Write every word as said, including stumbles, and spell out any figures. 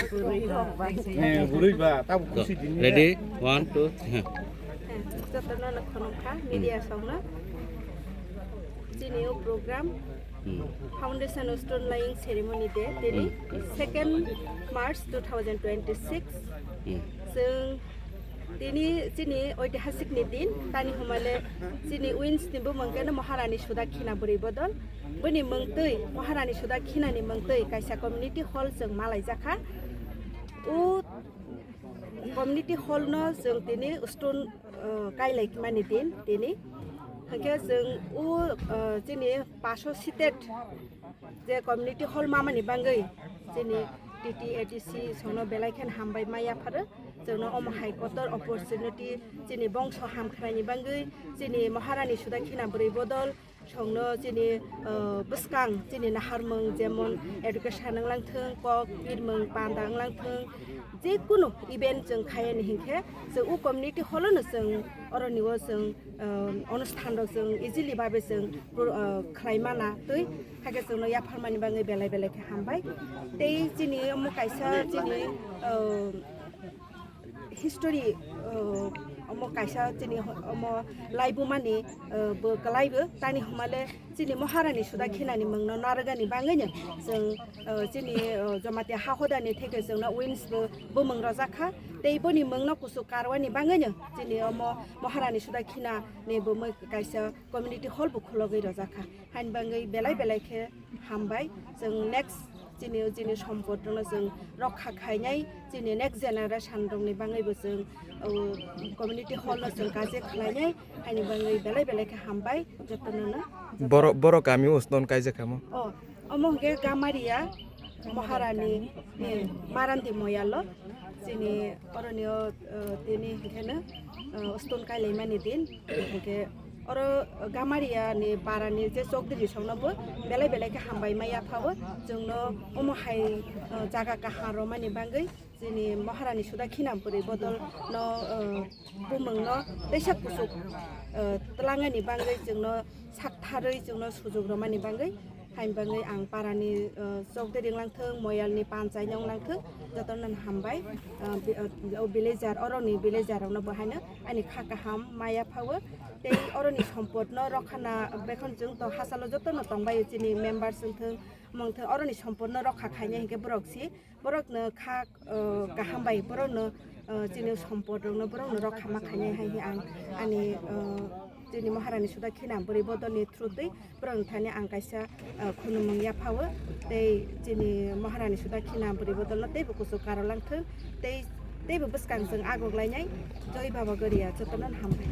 Eh, bwrwi ba, tabuk khusi dini. Ready? One, two, three. Jotono no khonokha media songno. Chini o program Hmm. Foundation Stone Laying Ceremony Day, tini Hmm. second March two thousand twenty-six. Hmm. Chwng tini chini oitihasik ni din, tani humale chini wins ni bumung keno Maharani Sudakhina bwrwi bodol. Bini mungtwi, Maharani Sudakhinani mungtwi kaisa community hall chwng malaijakha. O community hall no chwng tini stone, uh, kailai mani din tini. Hwnkhe chwng o, uh, chini paso seated je community hall mamani bangwi chini T T A D C songno belai khen hambai ma yapharo. Chwngno omo hai kotor opportunity chini bongso hamkhraini bangwi chini Maharani Sudakhina bwrwi bodol songno chini, uh, bwskang chini naharmung jemon education wnglang thung, kok pirmung panda wnglang thung, je kunu event chwng khayani hinkhe chwng o community hall no chwng oroni o chwng, uh, onusthan rok chwng easily babe chwng, uh, khlai mana twi, hakhe chwngno yapharmani bagwi belai belai khe hambai. Tei chini omo kaisa chini, uh, history, uh, omo kaisa chini ho-, omo laibumani, uh, bo kwlaibo tani humale chini Maharani Sudakhinani mungno narwgani bagwino chwng, uh, chini, uh, Jamatia ha hodani theke chwngno wins bo bumung rojakha. Tei boni mungno kuchuk karwani bagwino chini omo Maharani Sudakhinani bumui kaisa community hall bo khulogwi rojakha. Haini bagwi belai belai khe hambai. Chwng next chini, chini sompot rokno chwng rokha khainai, chini next generation rokni bagwi bo chwng, o, community hall no chwng kaje khlainai. Haini bagwi belai belai khe hambai jotono no. Boro, boro kami o stone kaijak kamo? O, omo hwnkhe Gamaria Maharani ni Marandi Moyalo. Chini oroni o, uh, tini hwnkhe no, uh, stone kailaimani din. Hwnkhe oro Gamaria ni para ni je chokdiri songno bo belai belai khe hambai ma yaphao. Chwngno omo hai, uh, jaga kaham romani bagwi chini Maharani Sudakhina bwrwi bodol no, uh, bumung no teisa kuchuk, uh, twlangani bagwi chwngno sak tharwi chwngno sujuk romani bagwi. Haini bagwi ang parani, uh, chokdiri wnglang thung, moyalni panchai no wnglang thung, jotono hambai. Uh, bi-, uh, o villager, oroni villager rokno bo haino ani kha kaham ma yaphao. Tei oroni sompot no rokhana bekhon chwng to hachalo jotono tongbai chini members wng thung, mong thung, oroni sompot no rokha khainai hinkhe borok si, borokno kha, uh, kaham bai borokno, uh, chini sompot rokno borokno rokha ma khainai hai hi ang ani, uh, chini Maharani Sudakhina bwrwi bodolni through twi borokni thani ang kaisa, uh, khulumung yaphao. Tei chini Maharani Sudakhina bwrwi bodolno teibo kuchuk karolang thung, tei teibo bwskang chwng agok lainai. Joi Baba Goria, jotono hambai.